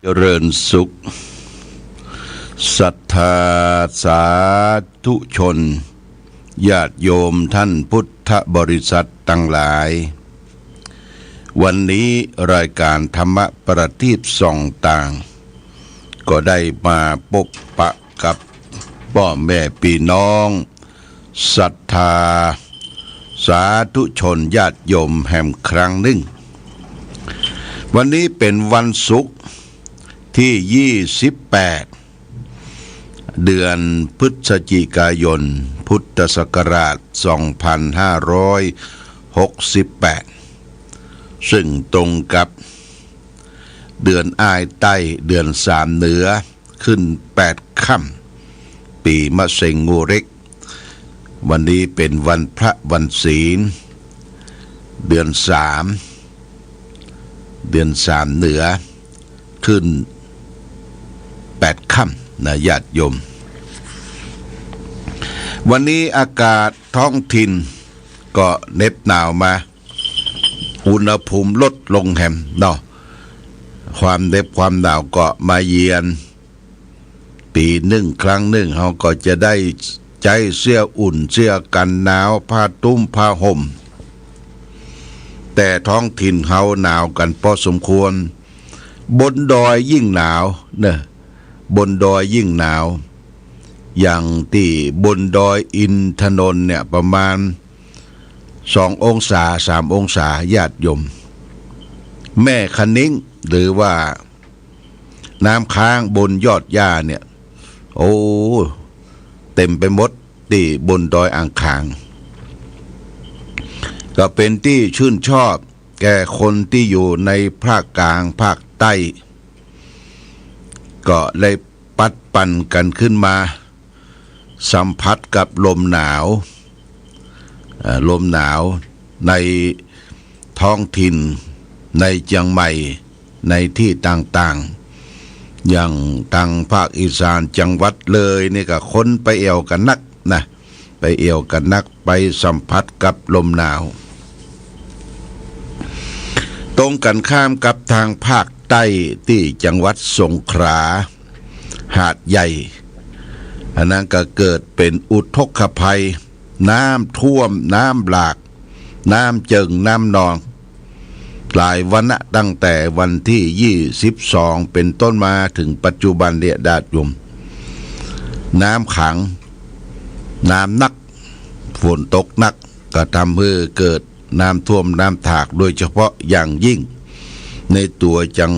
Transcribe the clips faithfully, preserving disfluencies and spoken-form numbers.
เจริญสุข ศรัทธาสาธุชน ญาติโยมท่านพุทธบริษัทตังหลาย วันนี้รายการธรรมะประทีปส่องตาง ก็ได้มาปะปะกับป้อแม่ปี้น้อง ศรัทธาสาธุชนญาติโยมแหมครั้งนึ่ง วันนี้เป๋นวันศุกร์ตี้ยี่สิบแปด เดือนพฤศจิกายน พุทธศักราชสองพันห้าร้อยหกสิบแปด ซึ่งตรงกับเดือนอ้ายใต้ เดือนสามเหนือ ขึ้นแปดค่ำ ปี๋มะเสงงูเร็ก วันนี้เป๋นวันพระวันศีล เดือนสาม เดือนสามเหนือ ขึ้นแปดค่ำนะญาติโยม วันนี้อากาศท้องถิ่นก็เหน็บหนาวมา อุณหภูมิลดลงแหมเนาะ ความเหน็บความหนาวก็มาเยียน ปี๋นึ่งครั้งนึ่งเฮาก็จะได้ใจ๊เสื้ออุ่น เสื้อกั๋นหนาว ผ้าตุ้มผ้าห่ม แต่ท้องถิ่นเฮาหนาวกั๋นพอสมควร บนดอยยิ่งหนาวเน่อ บนดอยยิ่งหนาว อย่างตี้บนดอยอินทนนท์เนี่ย ประมาณสององศา สามองศา ญาติโยม แม่คะนิ้ง หรือว่าน้ำค้างบนยอดหญ้าเนี่ย โอ้ เต็มไปหมดตี้บนดอยอ่างขาง ก็เป๋นตี้ชื่นชอบแก่คนตี้อยู่ในภาคกลาง ภาคใต้ ก็ได้ปัดปั่นกั๋นขึ้นมา สัมผัสกับลมหนาว เอ่อ ลมหนาวในท้องถิ่น ในเจียงใหม่ ในตี้ต่างๆ อย่างตางภาคอีสาน จังหวัดเลยนี่ก็คนไปแอ่วกั๋นนักนะ ไปแอ่วกั๋นนัก ไปสัมผัสกับลมหนาว ตรงกั๋นข้ามกับตางภาคใต้ตี้จังหวัดสงขลา หาดใหญ่ อันนั้นก็เกิดเป๋นอุทกภัย น้ำท่วม น้ำหลาก น้ำเจิ่ง น้ำนอง หลายวันนะ ตั้งแต่วันตี้ยี่สิบสองเป๋นต้นมาเถิงปัจจุบันเนี่ยญาติโยม น้ำขัง น้ำหนัก ฝนตกหนัก ก็ทำหื้อเกิดน้ำท่วมน้ำถาก โดยเฉพาะอย่างยิ่งในตั๋วจัง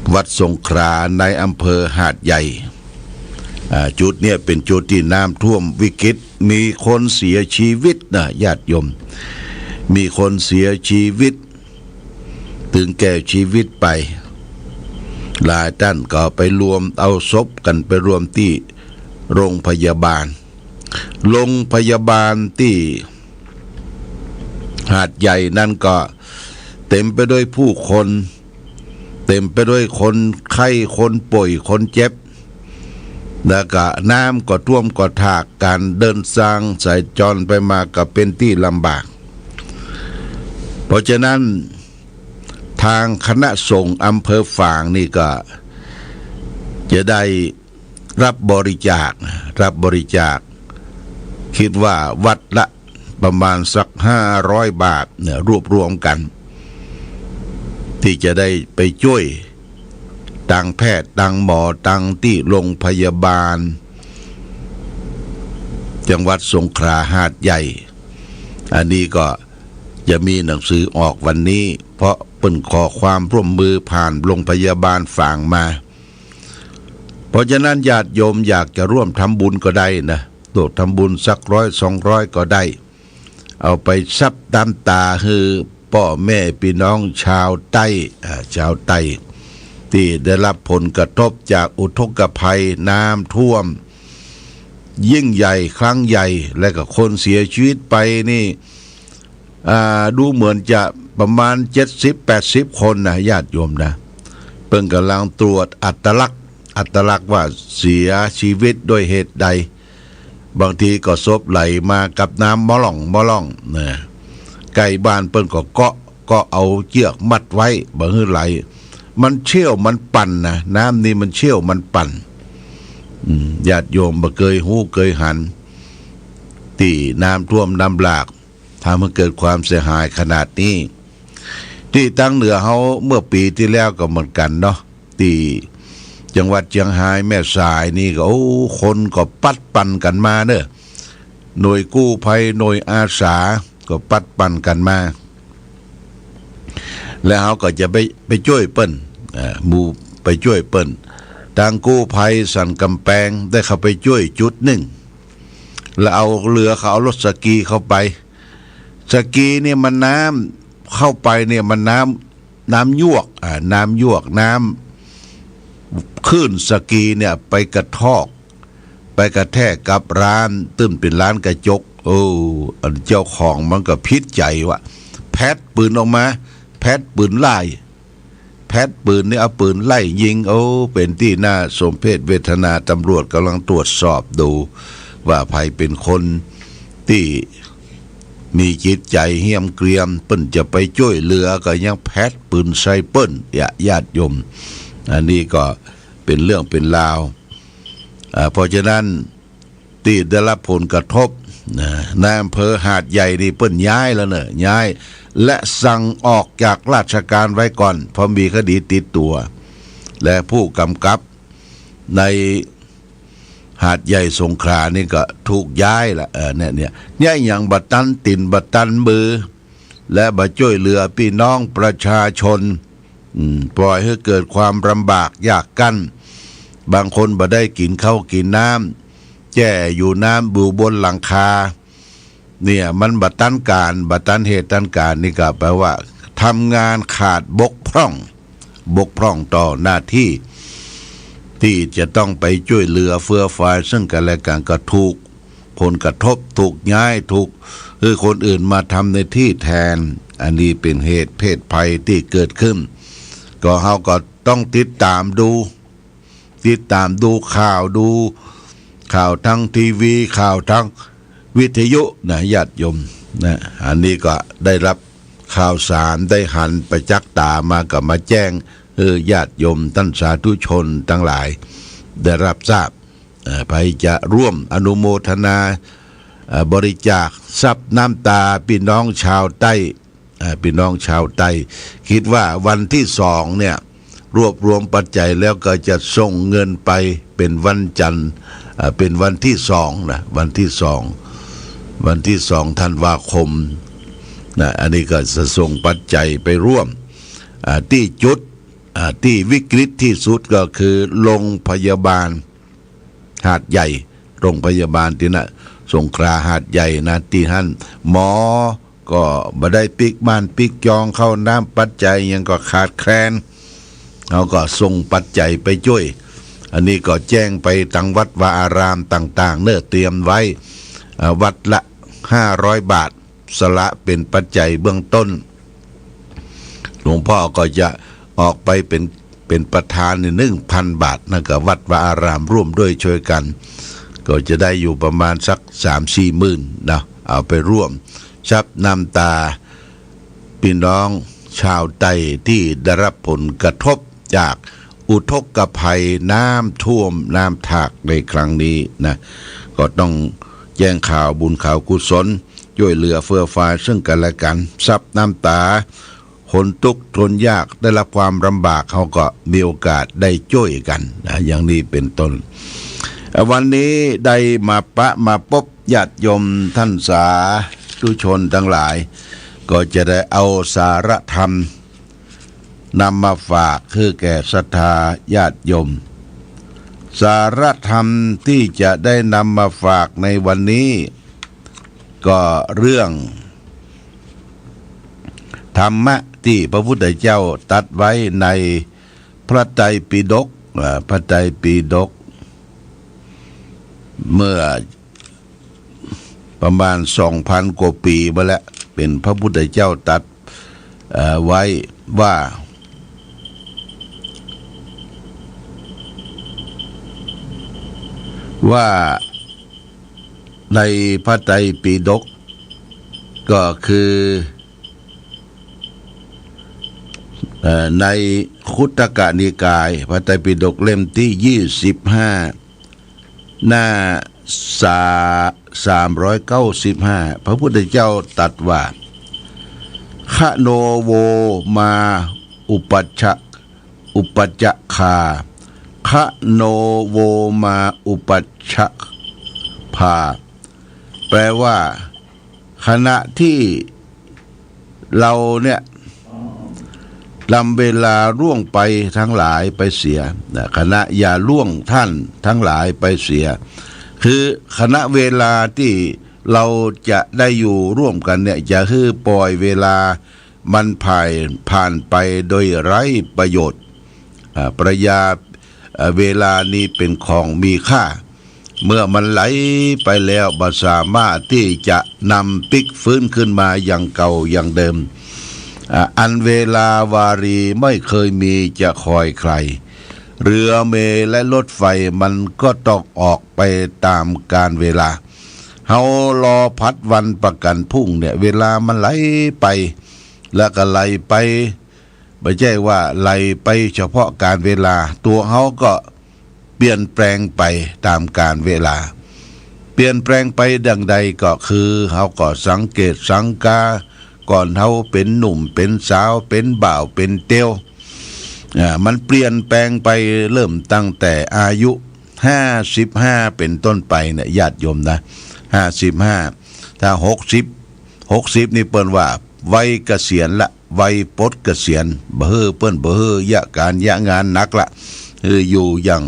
หวัดสงขลา ในอำเภอหาดใหญ่ อ่า จุดเนี่ยเป๋นจุดตี้น้ำท่วมวิกฤต มีคนเสียชีวิตนะญาติโยม มีคนเสียชีวิต เถิงแก่ชีวิตไป หลายต้านก็ไปรวม เอาศพกั๋นไปรวมตี้โรงพยาบาล โรงพยาบาลตี้หาดใหญ่นั้นก็เต็มไปด้วยผู้คน เต็มไปด้วยคนไข้ คนป่วย คนเจ็บ แล้วก็น้ำก็ท่วมก็ถาก ก๋านเดินจางสัญจรไปมาก็เป๋นตี้ลำบาก เพราะฉะนั้น ตางคณะสงฆ์อำเภอฝางนี่ก็จะได้รับบริจาค รับบริจาค กึ๊ดว่าวัดละประมาณสักห้าร้อยบาทเนี่ย รวบรวมกั๋น ตี้จะได้ไปจ้วย ตางแพทย์ ตางหมอ ตางตี้โรงพยาบาล จังหวัดสงขลาหาดใหญ่ อันนี้ก็จะมีหนังสือออกวันนี้ เพราะเปิ้นขอความร่วมมือผ่านโรงพยาบาลฝางมา เพราะฉะนั้นญาติโยมอยากจะร่วมทำบุญก็ได้นะ ร่วมทำบุญสักร้อยสองร้อยก็ได้ เอาไปซับน้ำตาหื้อป้อแม่ปี้น้องชาวใต้ อ่า ชาวใต้ ตี้ได้รับผลกระทบจากอุทกภัยน้ำท่วมยิ่งใหญ่ครั้งใหญ่ และก็คนเสียชีวิตไปนี่ อ่า ดูเหมือนจะประมาณเจ็ดสิบแปดสิบคนนะญาติโยมนะ เปิ้นก่ำลังตรวจอัตลักษณ์ อัตลักษณ์ว่าเสียชีวิตด้วยเหตุใด บางทีก็ศพไหลมากับน้ำมะล่องมะล่องนะ ใก้บ้านเปิ้นก็เกาะ เกาะเอาเจื้อกมัดไว้บ่หื้อไหล มันเชี่ยวมันปั่นนะ น้ำนี่มันเชี่ยวมันปั่น อืม ญาติโยมบ่เกยฮู้เกยหัน ตี้น้ำท่วมน้ำหลาก ทำให้เกิดความเสียหายขนาดนี้ ตี้ตางเหนือเฮาเมื่อปี๋ตี้แล้วก็เหมือนกั๋นเนาะ ตี้จังหวัดเจียงฮายแม่สายนี่ก็ โอ้ คนก็ปัดปั๋นกั๋นมาเนาะ หน่วยกู้ภัยหน่วยอาสาก็ปัดปั๋นกั๋นมา แล้วเฮาก็จะไป ไปจ้วยเปิ้น เอ่อ หมู่ไปจ้วยเปิ้น ตางกู้ภัยสันก๋ำแปงได้เข้าไปจ้วยจุดนึ่ง แล้วเอาเฮือ เขาเอารถสกีเข้าไป สกีเนี่ยมันน้ำ เข้าไปเนี่ยมันน้ำ น้ำยวก อ่า น้ำยวก น้ำ คลื่นสกีเนี่ยไปกระทอก ไปกระแทกกับร้าน ตึงเป๋นร้านกระจก โอ้ อันเจ้าของมันก็ผิดใจ๋วะ แผดปืนออกมา แผดปืนไล่ แผดปืนนี่เอาปืนไล่ยิง โอ้ เป๋นตี้น่าสมเพชเวทนา ตำรวจก่ำลังตรวจสอบดู ว่าใผเป๋นคนตี้มีจิตใจ๋เหี้ยมเกรียม เปิ้นจะไปจ้วยเหลือก็ยังแผดปืนใส่เปิ้น ญาติโยม อันนี้ก็เป๋นเรื่องเป๋นราว อ่า เพราะฉะนั้น ตี้ได้รับผลกระทบนะ นายอำเภอหาดใหญ่นี่เปิ้นย้ายแล้วเนาะ ย้าย และสั่งออกจากราชการไว้ก่อน เพราะมีคดีติดตั๋ว และผู้กำกับในหาดใหญ่สงขลานี่ก็ถูกย้ายละ เออ เนี่ย เนี่ย เนี่ย อย่างบ่ตันตี๋นบ่ตันมือ และบ่จ้วยเหลือปี้น้องประชาชน อืม ปล่อยหื้อเกิดความลำบากยากกั้น บางคนบ่ได้กิ๋นข้าวกิ๋นน้ำ แจ้อยู่น้ำอยู่บนหลังคา เนี่ย มันบ่ตันก๋าน บ่ตันเหตุตันก๋าน นี่ก็แปลว่าทำงานขาดบกพร่อง บกพร่องต่อหน้าตี้ ตี้จะต้องไปจ้วยเหลือเฟื่อฟายซึ่งกั๋นและกั๋น ก็ถูก ผลกระทบ ถูกย้าย ถูกหื้อคนอื่นมาทำในตี้แตน อันนี้เป๋นเหตุเพศภัยตี้เกิดขึ้น ก็เฮาก็ต้องติดต๋ามดู ติดต๋ามดูข่าว ดูข่าวตางทีวี ข่าวตางวิทยุนะ ญาติโยมนะ อันนี้ก็ได้รับข่าวสาร ได้หันประจักษ์ต๋ามา ก็มาแจ้ง เออ ญาติโยมต้านสาธุชนตังหลายได้รับทราบ เอ่อ ใผจะร่วมอนุโมทนา เอ่อ บริจาคซับน้ำต๋าปี้น้องชาวใต้ เอ่อ ปี้น้องชาวใต้ กึ๊ดว่าวันตี้สองเนี่ย รวบรวมปัจจัยแล้วก็จะส่งเงินไปเป๋นวันจันทร์ เอ่อ เป๋นวันตี้สองนะ วันตี้สอง วันตี้สองธันวาคมนะ อันนี้ก็จะส่งปัจจัยไปร่วม อ่า ตี้จุด อ่า ตี้วิกฤตตี้สุดก็คือโรงพยาบาลหาดใหญ่ โรงพยาบาลตี้น่ะ สงขลาหาดใหญ่นะ ตี้หั้นหมอก็บ่ได้ปิ๊กบ้านปิ๊กจอง ข้าวน้ำปัจจัยหยังก็ขาดแคลน เฮาก็ส่งปัจจัยไปจ้วย อันนี้ก็แจ้งไปตางวัดวาอารามต่างๆ เนาะ เตรียมไว้ อ่า วัดละห้าร้อยบาท สละเป๋นปัจจัยเบื้องต้น หลวงพ่อก็จะออกไปเป๋น เป๋นประธานในหนึ่งพันบาท นั่นก็วัดวาอารามร่วมด้วยช่วยกัน ก็จะได้อยู่ประมาณสักสามสี่หมื่นนะ เอาไปร่วมซับน้ำต๋าปี้น้องชาวใต้ตี้ได้รับผลกระทบจากอุทกภัยน้ำท่วมน้ำถากในครั้งนี้นะ ก็ต้องแจ้งข่าวบุญข่าวกุศล จ้วยเหลือเฟื่อฟายซึ่งกั๋นและกั๋น ซับน้ำต๋า คนตุ๊กข์คนยากได้รับความลำบาก เฮาก็มีโอกาสได้จ้วยกั๋นนะ อย่างนี้เป๋นต้น วันนี้ได้มาปะมาปบญาติโยมต้านสาธุชนตังหลาย ก็จะได้เอาสาระธรรมนำมาฝากหื้อแก่ศรัทธาญาติโยม สาระธรรมตี้จะได้นำมาฝากในวันนี้ ก็เรื่องธรรมะตี้พระพุทธเจ้าตรัสไว้ในพระไตรปิฎก อ่า พระไตรปิฎก เมื่อประมาณสองพันกว่าปี๋มาแล้ว เป๋นพระพุทธเจ้าตรัส เอ่อ ไว้ว่า ว่าในพระไตรปิฎก ก็คือ เอ่อ ใน คุตตกนิกาย พระไตรปิฎกเล่มตี้ยี่สิบห้า หน้าสา- สามร้อยเก้าสิบห้า พระพุทธเจ้าตรัสว่า คะโน โว มา อุปัชชะ- อุปัชชคา คะโน โว มา อุปัชชคา แปลว่า ขณะที่เราเนี่ย ลำเวลาล่วงไปทั้งหลายไปเสียนะ ขณะอย่าล่วงท่านทั้งหลายไปเสีย คือขณะเวลาที่เราจะได้อยู่ร่วมกั๋นเนี่ย อย่าหื้อปล่อยเวลามันผ่าน- ผ่านไปโดยไร้ประโยชน์ อ่า ปรัชญา เอ่อ เวลานี้เป๋นของมีค่า เมื่อมันไหลไปแล้วบ่สามารถตี้จะนำปิ๊กฟื้นขึ้นมาอย่างเก่าอย่างเดิม อ่า อันเวลาวารีไม่เคยมีจะคอยใคร เรือเมล์และรถไฟมันก็ต้องออกไปต๋ามกาลเวลา เฮารอผัดวันประกั๋นพรุ่งเนี่ย เวลามันไหลไป แล้วก็ไหลไป บ่ใจ้ว่าไหลไปเฉพาะกาลเวลา ตั๋วเฮาก็เปลี่ยนแปลงไปต๋ามกาลเวลา เปลี่ยนแปลงไปดังใดก็คือ เฮาก็สังเกตสังกา ก่อนเฮาเป๋นหนุ่มเป๋นสาว เป๋นบ่าวเป๋นเตี้ยว อ่า มันเปลี่ยนแปลงไปเริ่มตั้งแต่อายุห้าสิบห้าเป๋นต้นไปเนี่ย ญาติโยมนะ ห้าสิบห้า ถ้าหกสิบ หกสิบนี่เปิ้นว่าวัยเกษียณละ วัยปลดเกษียณ บ่หื้อ เปิ้นบ่หื้อเยียะก๋านเยียะงานหนักละ คืออยู่อย่าง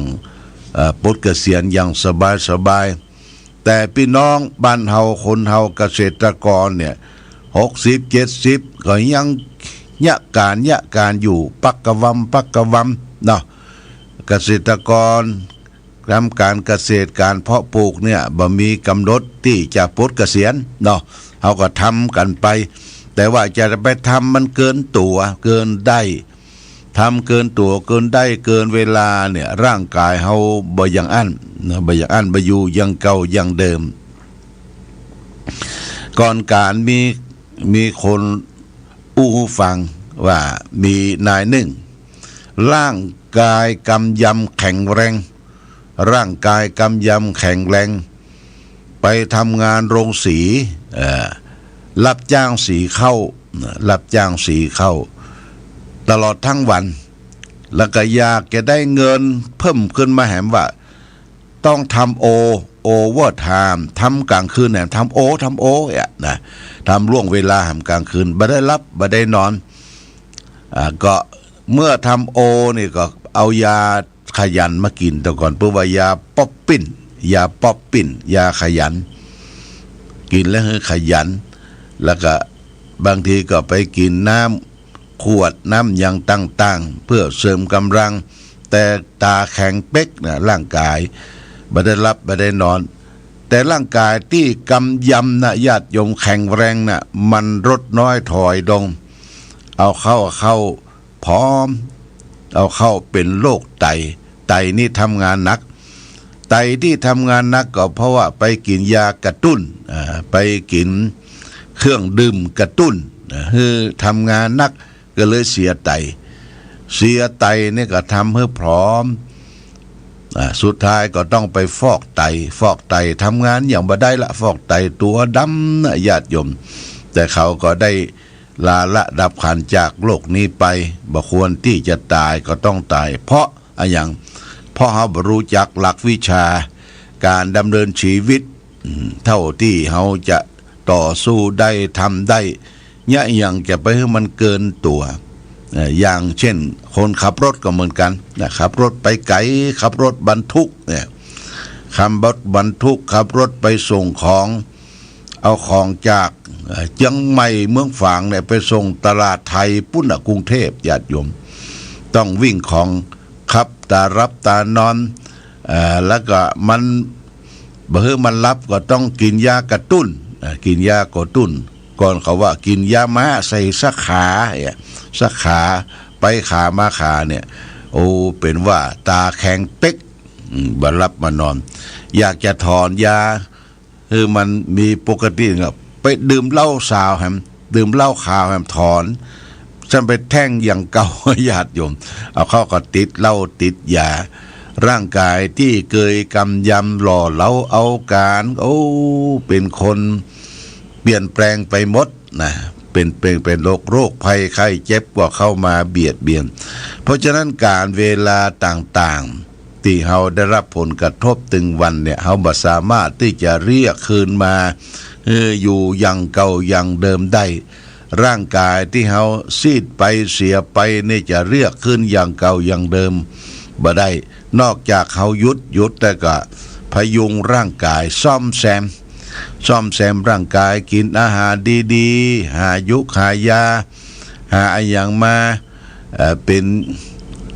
เอ่อ ปลดเกษียณอย่างสบายๆ แต่ปี้น้องบ้านเฮา คนเฮาเกษตรกรเนี่ย หกสิบ เจ็ดสิบ ก็ยังเยียะก๋านเยียะก๋านอยู่ ปักกะวำปักกะวำเนาะ เกษตรกร ทำก๋านเกษตร ก๋านเพาะปลูกเนี่ย บ่มีก๋ำหนดตี้จะปลดเกษียณเนาะ เฮาก็ทำกั๋นไป แต่ว่าจะไปทำมันเกินตั๋วเกินได้ ทำเกินตั๋วเกินได้เกินเวลาเนี่ย ร่างก๋ายเฮาบ่ยังอั้นนะ บ่ยังอั้น บ่อยู่อย่างเก่าอย่างเดิม ก่อนก๋านมี มีคนอู้หื้อฟังว่ามีนายนึ่ง ร่างก๋ายกำยำแข็งแรง ร่างก๋ายกำยำแข็งแรง ไปทำงานโรงสี เอ่อ รับจ้างสีข้าว รับจ้างสีข้าว ตลอดทั้งวัน แล้วก็อยากจะได้เงินเพิ่มขึ้นมาแหมว่า ต้องทำโอ โอเวอร์ไทม์ ทำก๋างคืนแหม ทำโอ ทำโอ เนี่ยนะ ทำล่วงเวลาแหมก๋างคืน บ่ได้หลับ บ่ได้นอน อ่า ก็เมื่อทำโอนี่ก็เอายาขยันมากิ๋น แต่ก่อนเปิ้นว่ายาป๊อปปิ้น ยาป๊อปปิ้น ยาขยัน กิ๋นแล้วหื้อขยัน แล้วก็บางทีก็ไปกิ๋นน้ำขวด น้ำอย่างต่างๆ เพื่อเสริมก๋ำลัง แต่ต๋าแข็งเป๊กนะ ร่างก๋าย บ่ได้หลับ บ่ได้นอน แต่ร่างก๋ายตี้กำยำนะ ญาติโยม แข็งแรงนะ มันลดน้อยถอยลง เอาเข้า เข้า ผอม เอาเข้าเป๋นโรคไต ไตนี่ทำงานหนัก ไตตี้ทำงานหนักก็เพราะว่าไปกิ๋นยากระตุ้น อ่า ไปกิ๋นเครื่องดื่มกระตุ้น อ่า หื้อทำงานหนัก ก็เลยเสียไต เสียไตนี่ก็ทำหื้อผอม อ่า สุดท้ายก็ต้องไปฟอกไต ฟอกไตทำงานอย่างบ่ได้ละ ฟอกไตตั๋วดำนะ ญาติโยม แต่เขาก็ได้ ลาละดับขันธ์จากโลกนี้ไป บ่ควรตี้จะต๋ายก็ต้องต๋าย เพราะอะหยัง เพราะเฮาบ่ฮู้จักหลักวิชาก๋านดำเนินชีวิต อืม เต้าตี้เฮาจะต่อสู้ได้ ทำได้ เยียะหยังจะไปหื้อมันเกินตั๋ว เอ่อ อย่างเช่น คนขับรถก็เหมือนกั๋นนะ ขับรถไปไก๋ ขับรถบรรทุกเนี่ย ขับรถบรรทุก ขับรถไปส่งของ เอาของจาก เอ่อ เจียงใหม่เมืองฝางเนี่ย ไปส่งตลาดไทยปุ้นน่ะ กรุงเทพฯ ญาติโยม ต้องวิ่งของ ขับต๋าหลับต๋านอน เอ่อ แล้วก็มัน บ่หื้อมันหลับก็ต้องกิ๋นยากระตุ้น เอ่อ กิ๋นยากระตุ้น ก่อนเขาว่ากิ๋นยาม้าใส่สาขาเนี่ย สาขา ไปขามาขาเนี่ย โอ้ เป๋นว่าต๋าแข็งเป๊ก อืม บ่หลับบ่นอน อยากจะถอนยา คือมันมีปกติก็ไปดื่มเหล้าซาวแหม ดื่มเหล้าขาวแหม ถอน ซ้ำไปแท่งอย่างเก่า ญาติโยม เอาเข้าก็ติดเหล้าติดยา ร่างก๋ายตี้เกยกำยำหล่อเหลาเอาก๋าน โอ้ เป๋นคนเปลี่ยนแปลงไปหมดนะ เป๋น เป๋น เป๋นโรค โรคภัยไข้เจ็บก็เข้ามาเบียดเบียน เพราะฉะนั้นก๋านเวลาต่างๆ ตี้เฮาได้ฮับผลกระทบตึงวันเนี่ย เฮาบ่สามารถตี้จะเรียกคืนมา เออ อยู่อย่างเก่าอย่างเดิมได้ ร่างก๋ายตี้เฮาซีดไปเสียไปนี่จะเรียกคืนอย่างเก่าอย่างเดิมบ่ได้ นอกจากเฮาหยุด หยุดแล้วก็พยุงร่างก๋าย ซ่อมแซม ซ่อมแซมร่างก๋าย กิ๋นอาหารดีๆ หายุกหายา หาอะหยังมา เอ่อ เป๋น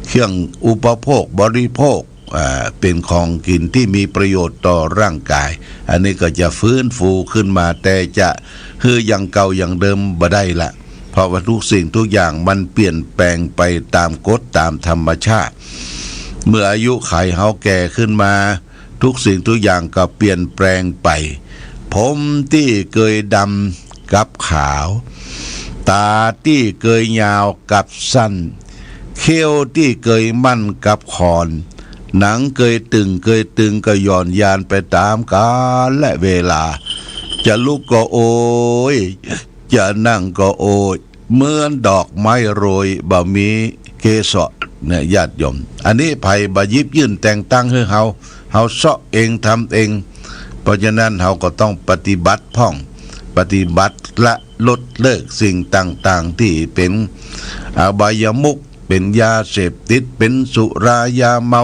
เครื่องอุปโภคบริโภค อ่า เป๋นของกิ๋นตี้มีประโยชน์ต่อร่างก๋าย อันนี้ก็จะฟื้นฟูขึ้นมา แต่จะหื้ออย่างเก่าอย่างเดิมบ่ได้ละ เพราะว่าทุกสิ่งทุกอย่างมันเปลี่ยนแปลงไปต๋ามกฎต๋ามธรรมชาติ เมื่ออายุขัยเฮาแก่ขึ้นมา ทุกสิ่งทุกอย่างก็เปลี่ยนแปลงไป ผมตี้เกยดำกลับขาว ต๋าตี้เกยยาวกลับสั้น เขี้ยวตี้เกยมั่นกลับคอน หนังเกยตึงเกยตึงก็หย่อนยานไปต๋ามกาลและเวลา จะลุกก็โอย จะนั่งก็โอย เหมือนดอกไม้โรยบ่มีเกสรเนี่ย ญาติโยม อันนี้ใผบ่หยิบยื่นแต่งตั้งหื้อเฮา เฮาเซาะเองทำเอง เพราะฉะนั้นเฮาก็ต้องปฏิบัติพ่อง ปฏิบัติละลดเลิกสิ่งต่างๆ ตี้เป๋นอบายมุข เป๋นยาเสพติด เป๋นสุรายาเมา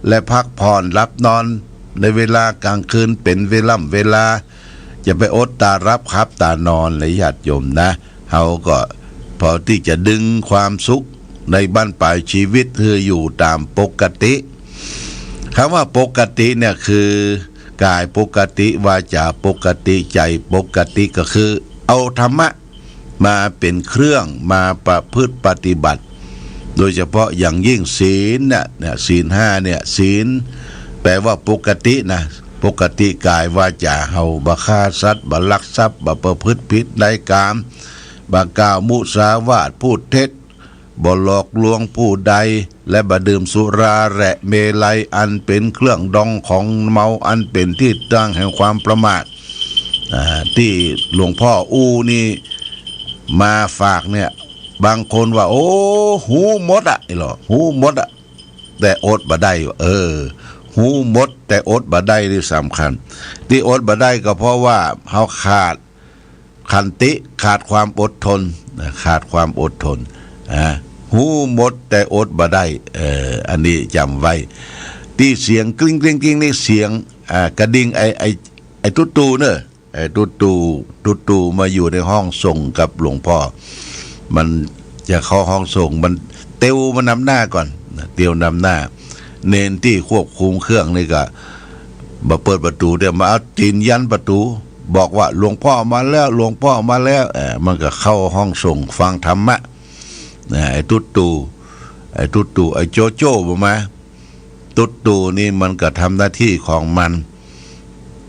และพักผ่อนหลับนอนในเวลากลางคืนเป๋นเวล่ำเวลา จะไปอดต๋าหลับขับต๋านอนเลย ญาติโยมนะ เฮาก็พอตี้จะดึงความสุขในบั้นปลายชีวิตหื้ออยู่ต๋ามปกติ กำว่าปกติเนี่ยคือก๋ายปกติ วาจ๋าปกติ ใจ๋ปกติ ก็คือเอาธรรมะมาเป๋นเครื่องมาประพฤติปฏิบัติ โดยเฉพาะอย่างยิ่งศีลเนี่ย เนี่ย ศีลห้าเนี่ย ศีลแปลว่าปกตินะ ปกติก๋ายวาจ๋าเฮา บ่ฆ่าสัตว์ บ่ลักทรัพย์ บ่ประพฤติผิดในกาม บ่กล่าวมุสาวาท พูดเท็จ บ่หลอกลวงผู้ใด และบ่ดื่มสุราและเมรัย อันเป๋นเครื่องดองของเมา อันเป๋นตี้ตั้งแห่งความประมาท อ่า ตี้หลวงพ่ออู้นี่มาฝากเนี่ย บางคนว่า โอ้ ฮู้หมดอะ ไอ้หลอ ฮู้หมดอะ แต่อดบ่ได้ เออ ฮู้หมดแต่อดบ่ได้นี่สำคัญ ตี้อดบ่ได้ก็เพราะว่าเฮาขาด ขันติ ขาดความอดทนนะ ขาดความอดทน อ่า ฮู้หมดแต่อดบ่ได้ เออ อันนี้จ๋ำไว้ ตี้เสียงกริ๊งกริ๊งกริ๊งนี่เสียง อ่า กระดิ่งไอ้ ไอ้ ไอ้ตุ๊ดตู่เนอะ ไอ้ตุ๊ดตู่ ตุ๊ดตู่มาอยู่ในห้องส่งกับหลวงพ่อ มันจะเข้าห้องส่ง มันเตียวมานำหน้าก่อนนะ เตียวนำหน้า เณรตี้ควบคุมเครื่องนี่ก็ บ่เปิดประตู๋ เดี๋ยวมาเอาตี๋นยันประตู๋ บอกว่า "หลวงพ่อมาแล้ว หลวงพ่อมาแล้ว" เอ่อ มันก็เข้าห้องส่งฟังธรรมะ นะ ไอ้ตุ๊ดตู่ ไอ้ตุ๊ดตู่ ไอ้โจโจ้บ่มา ตุ๊ดตู่นี่มันก็ทำหน้าตี้ของมัน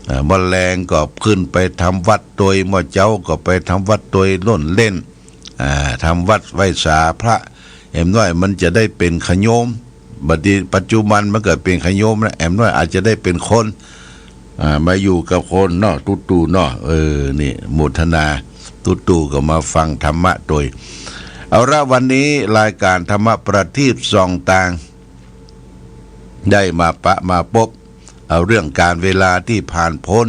เอ่อ บ่าแลงก็ขึ้นไปทำวัดตวย บ่าเจ๊าก็ไปทำวัดตวยล่นเล่น อ่า ทำวัดไหว้สาพระ แอมน้อยมันจะได้เป๋นขะโยม บัดนี้ปัจจุบันมันก็เป๋นขะโยมแล้ว แอมน้อยอาจจะได้เป๋นคน อ่า มาอยู่กับคนเนาะ ตุ๊ดตู่เนาะ เออ นี่ โมทนา ตุ๊ดตู่ก็มาฟังธรรมะตวย เอาละ วันนี้รายก๋านธรรมะประทีปส่องตาง ได้มาปะมาปบ เอาเรื่องก๋านเวลาตี้ผ่านป๊น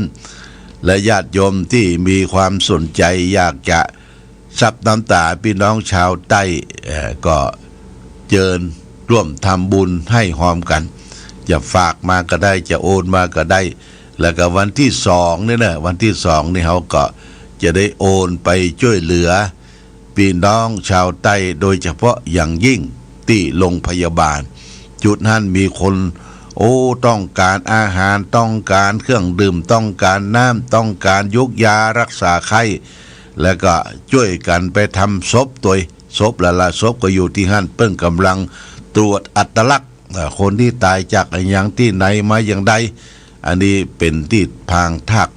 และญาติโยมตี้มีความสนใจ๋อยากจะซับน้ำต๋าปี้น้องชาวใต้ เอ่อ ก็เจิญร่วมทำบุญหื้อฮอมกั๋น จะฝากมาก็ได้ จะโอนมาก็ได้ แล้วก็วันตี้สองนี่นะ วันตี้สองนี่เฮาก็จะได้โอนไปจ้วยเหลือ ปี้น้องชาวใต้ โดยเฉพาะอย่างยิ่งตี้โรงพยาบาล จุดหั้นมีคน โอ้ ต้องก๋านอาหาร ต้องก๋านเครื่องดื่ม ต้องก๋านน้ำ ต้องก๋านยุกยาฮักษาไข้ แล้วก็จ้วยกั๋นไปทำศพตวย ศพละละศพก็อยู่ตี้หั้น เปิ้นก่ำลังตรวจอัตลักษณ์ อ่า คนตี้ต๋ายจากอะหยังตี้ไหนมาอย่างใด อันนี้เป๋นตี้ปางทาก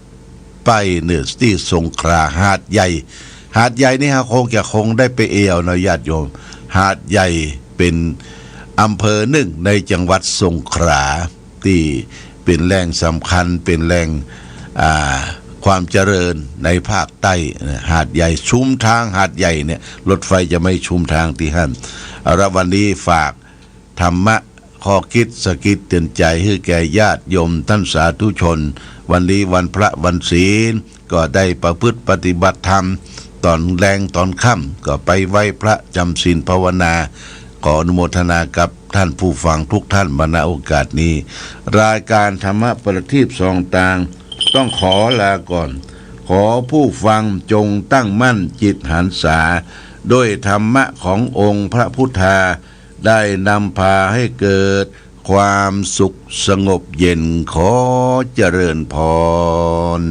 ใป้เนื้อตี้สงขลาหาดใหญ่ หาดใหญ่นี่เฮาคงจะคงได้ไปเอี่ยวเนาะญาติโยม หาดใหญ่เป๋นอำเภอนึ่งในจังหวัดสงขลา ตี้เป๋นแหล่งสำคัญ เป๋นแหล่ง อ่า ความเจริญในภาคใต้นะ หาดใหญ่ ชุมทางหาดใหญ่เนี่ย รถไฟจะไม่ชุมทางตี้หั้น เอาละ วันนี้ฝากธรรมะ ข้อคิดสะกิดเตือนใจ๋หื้อแก่ญาติโยมต้านสาธุชน วันนี้วันพระวันศีล ก็ได้ประพฤติปฏิบัติธรรม ต๋อนแลงต๋อนค่ำก็ไปไหว้พระจ๋ำศีลภาวนา ขออนุโมทนากับต้านผู้ฟังกู้ต้านมา ณ โอกาสนี้ รายก๋านธรรมะประทีปส่องตาง ต้องขอลาก่อน ขอผู้ฟังจงตั้งมั่นจิตหันษา ด้วยธรรมะขององค์พระพุทธา ได้นำพาให้เกิดความสุขสงบเย็น ขอเจริญพร